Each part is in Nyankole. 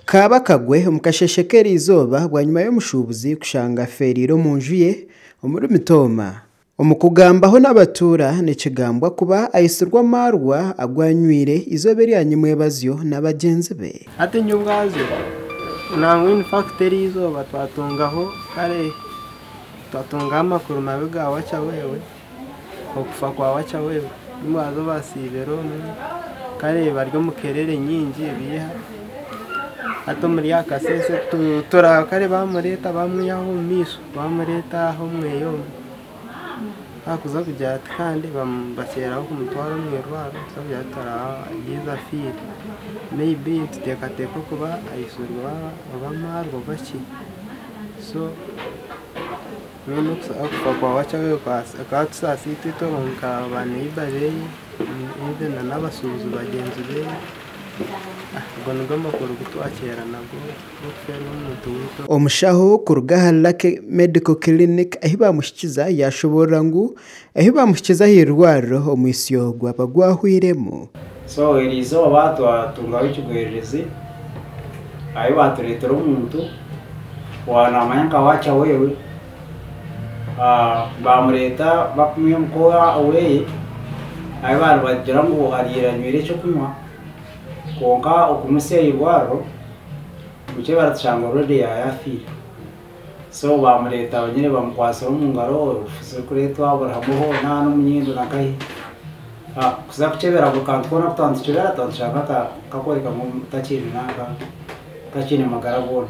Kaaba kagwe omu kasheeshe k'eriizooba bwanyima y'omushuubuzi kushanga afeereire omu nju ye omuri Mitooma. Omu kugambaho n'abatuura nikigambwa kuba aitsirwe amaarwa agu anywire eizooba erya nyimwebazyo na bagyenzi be. Hati nyobwazo nangwa in fact eriizooba twatungaho kare twatungaho amakuru mabi ga Wachawewe okufa kwa Wachawewe nyimwazo basiibire omwe kare bari omu kerere nyingi ebiiha hati omuri aka kasheeshe kare bamureeta bamwihaho omu maisho bamureeta aha omweyo omu. Hakuza kugira ati kandi bakyeraho kumutwara omu irwariro kuza kugira ati he's afiire maybe nituteekateeka okuba aitsirwe oba amaarwa oba ki so mbwenu okufa kwa Wakyawe kukatusaasa itwe nka ba neighbour beye even na n'abashuubuzi bagyenzi beye ago nigo makuru agu twakyera nago. Omushaho kuruga aha Lucky Medical Clinic ahi bamuhikiza yashoborora ngu ahi bamuhikiza ah'eirwariro omwitsyo gwaba gwahwiremu. So eriizooba twatungaho ekigwererezi ahi baatureetera omuntu owaaba naamanya nka Wachawewe baamureeta barikumwiha omuka oweye ahi baaba nibagira ngu ariire anywire ekyokunywa. Kwonka okumutsya aha irwariro mukyebare tushanga already yaaba yafiire. So bamureeta nyine bamukwatsire omu ngaro obufuzi burikureetwa buri hamwe hoona n'omunyindo na nkahi. Kuza kukyebera buri kantu koona aku twaba nitukyebera twaba nitushanga kakworeka ngu takiine nanka takiine magara goona.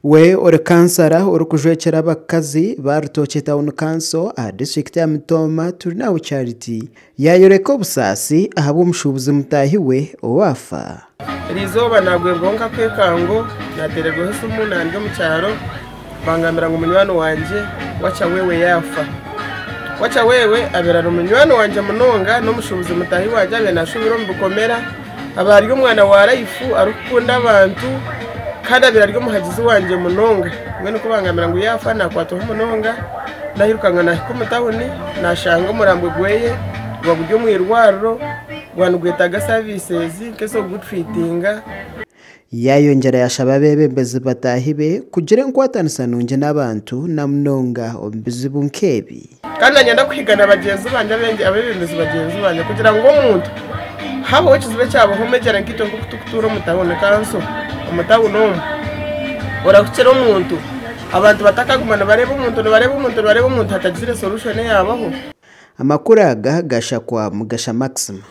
We ori kansara orikujwekyera abakazi ba Rutookye Town Council aha disiturikiti ya Mitooma Turinawe Charity yaayoreka obusaasi ahabw'omushuubuzi mutaahi we owaafa. Eriizooba naagwebwaho nk'akeekango naateererwaho esimu nandi omu kyaro bangambira ngu munywani wangye Wachawewe yaafa. Wachawewe abaire ari munywani wangye munonga n'omushuubuzi mutaahi wangye abaire naashuubura omu bikomera abaire ari omwana wa life arikukunda abantu kandi abaire ari omuhagizi wangye munonga. Mbwenu ku bangambira ngu yaafa naakwatwaho munonga naahirukanga naahika omu tawuni naashanga omurambo gweye gwa guri omu irwariro gwaba nigwetaaga services nk'ez'okugutreatinga. Yaayongyera yaashaba abeebembezi bataahi be kugira enkwatanisa nungi n'abantu na munonga omu bizibu nk'ebi. Kandi nanyenda kuhiga na bagyenzi bangye abeebembezi bagyenzi bangye kugira ngu omuntu habaho ekizibu ekyabaho megyera nkaitwe nk'oku turikutuura omu tawuni kanso omu tawuni omu orahukira omuntu abantu batakaguma nibareeba omuntu nibareeba omuntu nibareeba omuntu hatagizire solution eyabaho. Amakuru aga gashakwa Mugasha Maxima.